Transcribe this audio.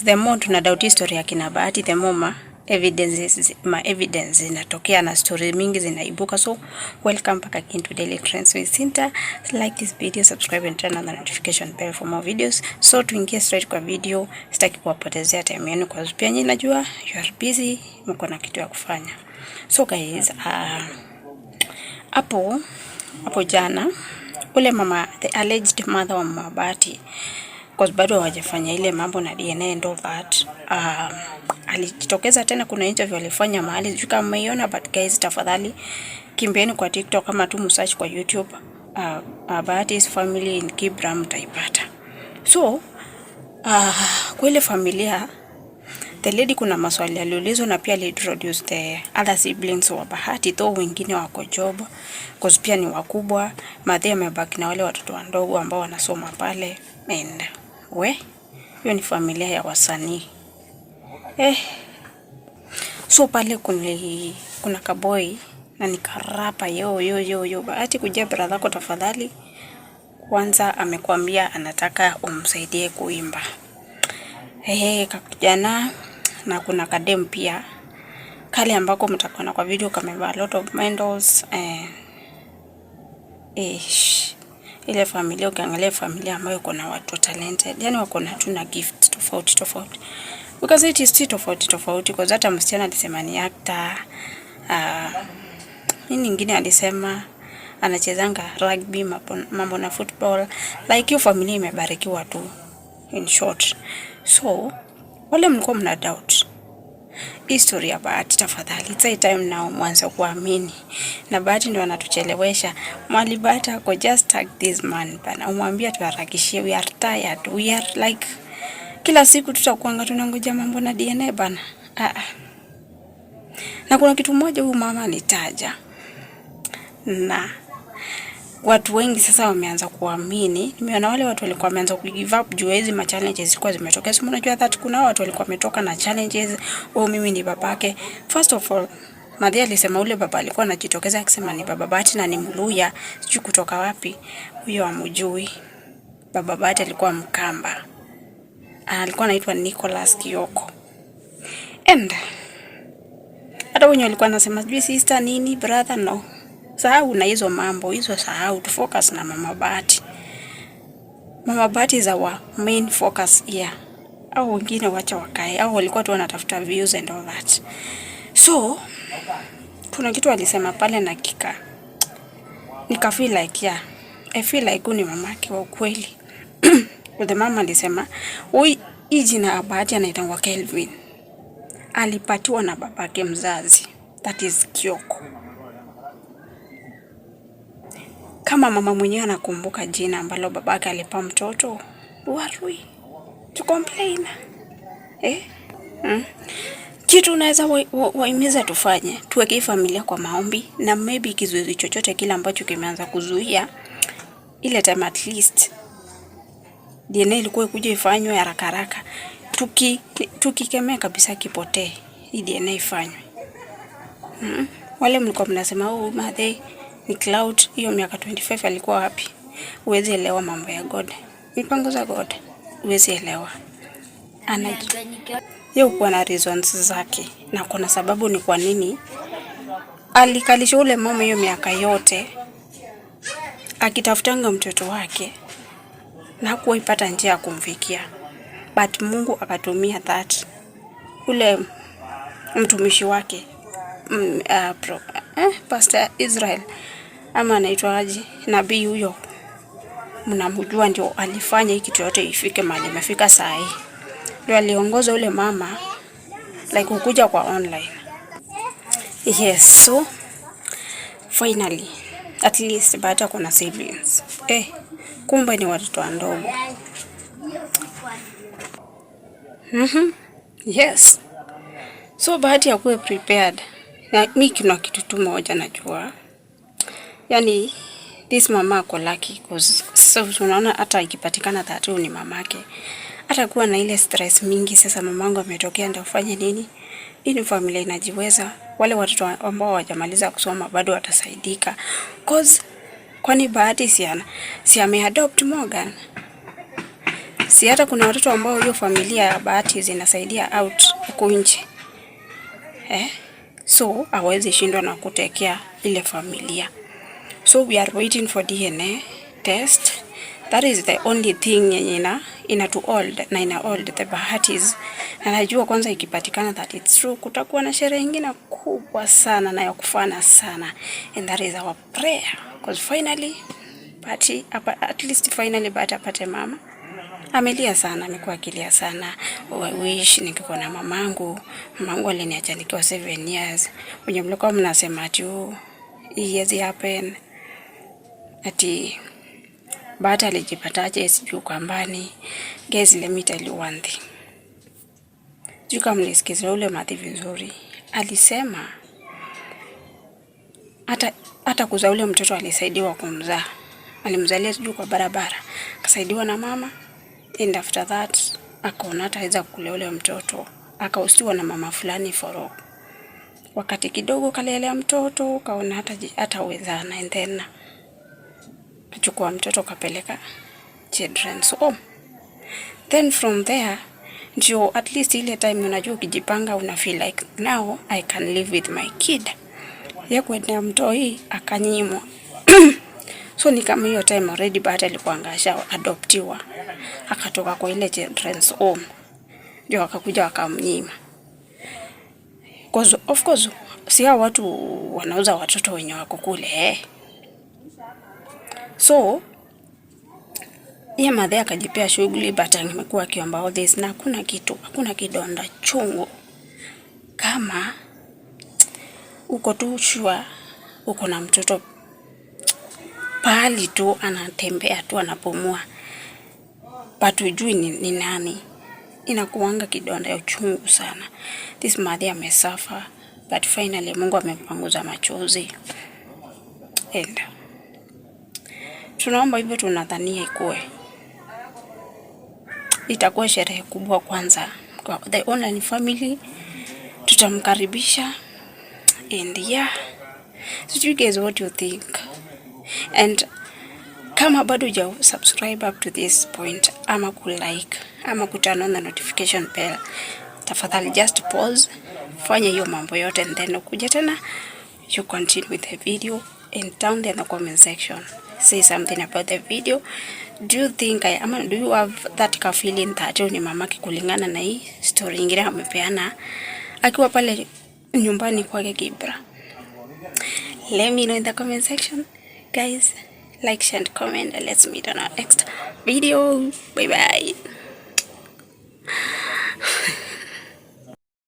The more tuna doubt history ya kina Bahati, the more ma evidence zinatokea na story mingi zinaibuka. So welcome back again to Daily Trends with Sinta. Like this video, subscribe and turn on the notification bell for more videos. So tuingie straight kwa video, sitaki kuwapotezea time yenu kwa sababu pia nyinyi najua you are busy, mko na kitu ya kufanya. So guys, hapo hapo jana ule mama, the alleged mother wa Mama Bahati, because bado hawajafanya ile mambo na DNA and all that, alijitokeza tena. Kuna interview alifanya mahali, sijui kama mmeiona, but guys, tafadhali kimbieni kwa TikTok kama tu msearch kwa YouTube Bahati's family in Kibra, mtaipata. So kwa ile familia, the lady, kuna maswali aliulizwa na pia aliintroduce the other siblings wa Bahati, though wengine wako job cause pia ni wakubwa. Madhe amebaki na wale watoto wadogo ambao wanasoma pale, and we, hiyo ni familia ya wasanii, eh. So pale kuna kaboy na ni karapper. Yo yo yo yo, Bahati, kujia brother yako tafadhali. Kwanza amekwambia anataka umsaidie kuimba. Eh, kakijana na kuna kadem pia kale ambako mtakuona kwa video kamevaa a lot of medals, eh, eh, ile familia, ukiangalia familia ambayo iko na watu talented, yani wako na tu na gift tofauti tofauti, because it is tofauti tofauti, because hata msichana alisema ni actor, nini nyingine alisema anachezanga rugby, mambo na football. Like, hiyo familia imebarikiwa tu in short. So wale mlikuwa mna doubt history ya Bahati, tafadhali, it's high time now mwanze kuamini. Na Bahati ndio anatuchelewesha. Mwali Bahati ako, just tag this man bana, umwambie tuharakishie, we are tired, we are like, kila siku tutakuanga tunangoja mambo na DNA bana. Ah, ah. Na kuna kitu moja huyu mama alitaja na watu wengi sasa wameanza kuamini. Nimeona wale watu walikuwa wameanza ku give up juu hizi ma challenges zilikuwa zimetokea. Si unajua that kuna watu walikuwa wametoka na challenges, "Oh, mimi ni babake." First of all, Madhi alisema ule baba alikuwa anajitokeza akisema ni baba Bahati na ni Mluya, sijui kutoka wapi. Huyo amujui. Baba Bahati alikuwa Mkamba. Alikuwa anaitwa Nicholas Kioko. And hata wenye walikuwa anasema sijui sister nini brother, no. Sahau na hizo mambo hizo, sahau tu, focus na Mama Bahati. Mama Bahati is our main focus here. Au wengine wacha wakae, au walikuwa tu wanatafuta views and all that. So kuna kitu alisema pale na nika feel like, yeah, I feel like huyu ni mamake wa ukweli. The mama alisema huyu, hii jina Bahati anaitwa Kelvin, alipatiwa na babake mzazi, that is Kioko. Kama mama mwenyewe anakumbuka jina ambalo babake alipa mtoto, warui to complain, eh? Kitu unaweza wahimiza tufanye, tuweke familia kwa maombi na maybe kizuizi chochote kile ambacho kimeanza kuzuia ile time, at least DNA ilikuwa ikuja ifanywe haraka haraka, tukikemea kabisa kipotee, hii DNA ifanywe. Wale mlikuwa mnasema, "Oh, madhe ni clout," hiyo miaka 25 alikuwa wapi? Huwezi elewa mambo ya God, mipango za God huwezi elewa. Ana yeye kuwa na reasons zake na kuna sababu ni kwa nini alikalisha ule mama hiyo miaka yote akitafutanga mtoto wake na hakuwaipata njia ya kumfikia, but Mungu akatumia that ule mtumishi wake, Pastor Israel ama anaitwa aje, nabii huyo mnamjua, ndio alifanya hii kitu yote ifike mahali imefika saa hii, ndio aliongoza ule mama like kukuja kwa online. Yes, so finally at least Bahati kuna siblings. Eh, kumbe ni watoto wadogo. Yes. So Bahati akuwe prepared. Na mi kuna kitu tu moja najua. Yani this mama ako lucky, cause so tunaona hata ikipatikana that ni mamake, hata kuwa na ile stress mingi. Sasa mamangu ametokea, ndio ufanye nini? Hii ni familia inajiweza. Wale watoto ambao hawajamaliza kusoma bado watasaidika. Cause kwani Bahati si ameadopt Morgan? Si hata kuna watoto ambao hiyo familia ya Bahati zinasaidia out huku nje, eh? So hawezi shindwa na kutekea ile familia. So we are waiting for DNA test. That is the only thing yenye ina to hold na ina hold the Bahatis. Na najua kwanza ikipatikana that it's true, kutakuwa na sherehe ingine kubwa sana na ya kufana sana, and that is our prayer because finally Bahati, at least finally Bahati apate mama. Amelia sana, amekuwa akilia sana. Oh, I wish ningekuwa na mamangu. Mamangu aliniacha nikiwa 7 years. Wenye mlikuwa mnasema ati, oh, haiwezi happen, ati Bahati alijipataje sijui Ukambani. Guys, let me tell you one thing. Sijui kama mlisikiza ule madhi vizuri. Alisema hata kuzaa ule mtoto alisaidiwa kumzaa. Alimzalia sijui kwa barabara. Akasaidiwa na mama, and after that akaona hataweza kulea ule mtoto. Akahostiwa na mama fulani for wakati kidogo, kalelea mtoto, kaona hata hatawezana, and then kachukua mtoto kapeleka children's home. Then from there ndio at least ile time unajua ukijipanga una feel like now I can live with my kid. Ya kuendea mtoi akanyimwa. So ni kama hiyo time already Bahati alikuwa asha adoptiwa, akatoka kwa ile children's home, ndio akakuja wakamnyima. 'Cause of course si hao watu wanauza watoto wenye wako kule, eh. So ye madhe akajipea shughuli, but amekuwa akiomba all this na hakuna kitu, hakuna kidonda chungu kama uko tu sure uko na mtoto pahali tu anatembea tu anapumua, but hujui ni nani. Inakuanga kidonda ya uchungu sana. This mother amesuffer, but finally Mungu amempanguza machozi and tunaomba hivyo, tunadhania ikuwe itakuwa sherehe kubwa kwanza kwa the online family, tutamkaribisha. And yeah, so you guys, what you think? And kama bado huja subscribe up to this point, ama ku like, ama ku turn on the notification bell, tafadhali just pause, fanya hiyo mambo yote and then ukuja tena you continue with the video. And down there in the comment section, say something about the video. Do you think I, ama do you have that ka feeling that huyu ni mamake kulingana na hii story ingine amepeana akiwa pale nyumbani kwake Kibra? Let me know in the comment section, guys. Like, share and comment, and let's meet on our next video. Bye bye.